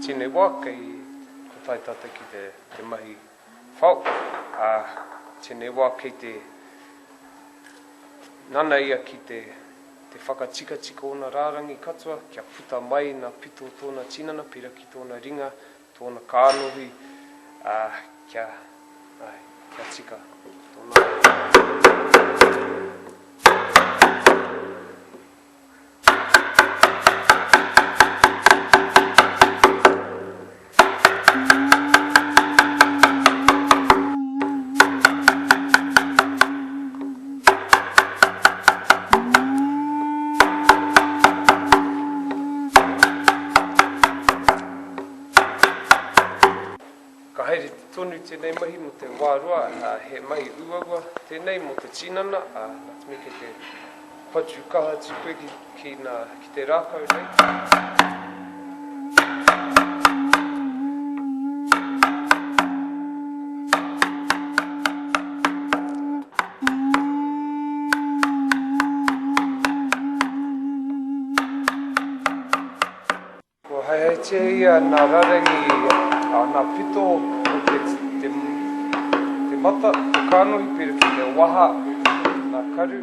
Tēnei wā kei kua tae tātou ki te, te mahi whao, ā, tēnei wā kei te nana ia ki te, te whakatikatika ōna rārangi katoa kia puta mai nā pito o tōna tinana pērā ki tōna ringa, tōna kānohi, ā, kia, āe, kia tika tōna. Ka haere tonu tēnei mahi mō te wā roa, he mahi uaua tēnei mō te tinana, nā te mea kei te patu kaha atu koe ki, ki, nā, ki te rākau nei. Kua haehaetia ia nā rarangi, nā pito o te, te, te mata, te kānohi, pērā ki te waha, nā karu.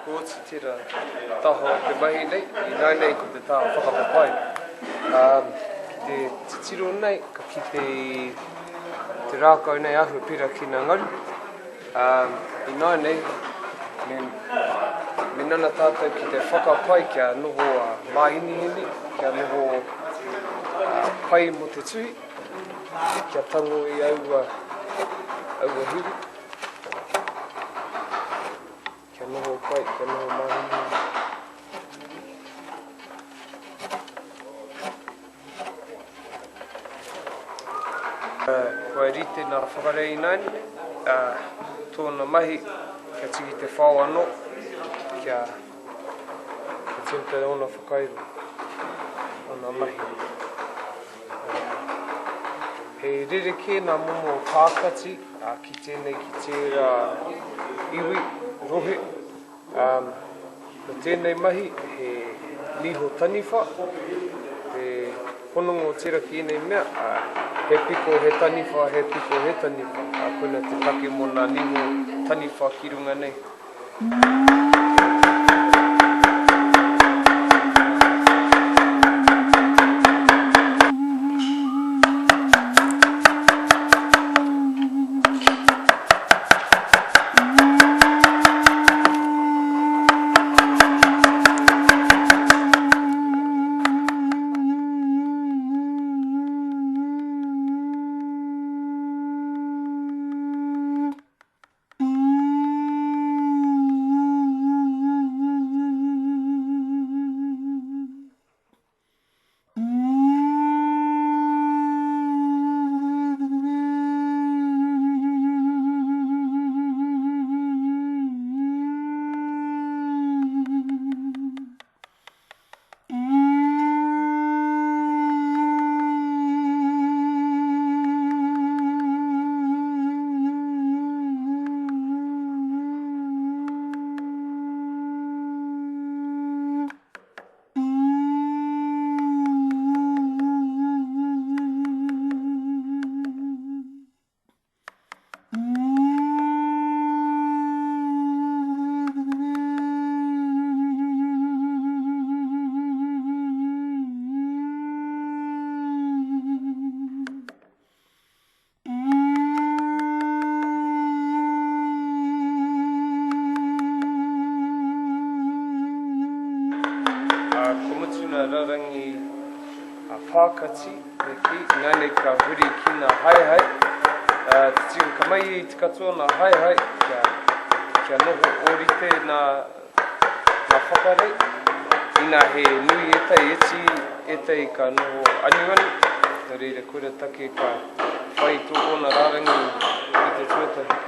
Ko oti tera taha o te mahi nei, ināianei ko te taha whakapapai. Ki te titiro nei, ka kite i te rākau nei āhua pērā ki ngā ngaru. Ināianei, me, me nana tātou ki te whakapai kia noho māhinihini, kia noho pai mō te tuhi, kia tango i aua, aua hiwi. Kia noho pai, kia noho māhinihini. Kua rite nā whakarei ināianei, tōna mahi kia tiki te whao anō, kia tīmata ōna whakairo, ōna mahi. He rerekē ngā momo pākati ki tēnei ki tērā iwi, rohe. Ko tēnei mahi he niho taniwha, te hononga o tērā ki ēnei mea, he piko, he taniwha, he piko, he taniwha. Koina te take mō ngā niho taniwha ki runga nei. rārangi pākati, me kī, ināianei ka huri ki ngā haehae. Te tika ka mai i te katoa ngā haehae kia, kia noho ōrite ngā, ngā whakarei. Inā he nui ētahi iti, ētahi ka noho anuanu, nō reira koira take ka whai tō ōna rārangi i te tuatahi.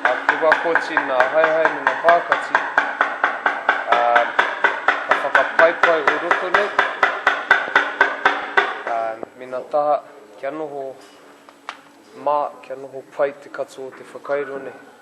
A Ko wā koti nā haehae me nā pākati, ā, ka whakapaipai o roto nei, ā, me nā taha kia noho mā, kia noho pai te katoa o te whakairo nei.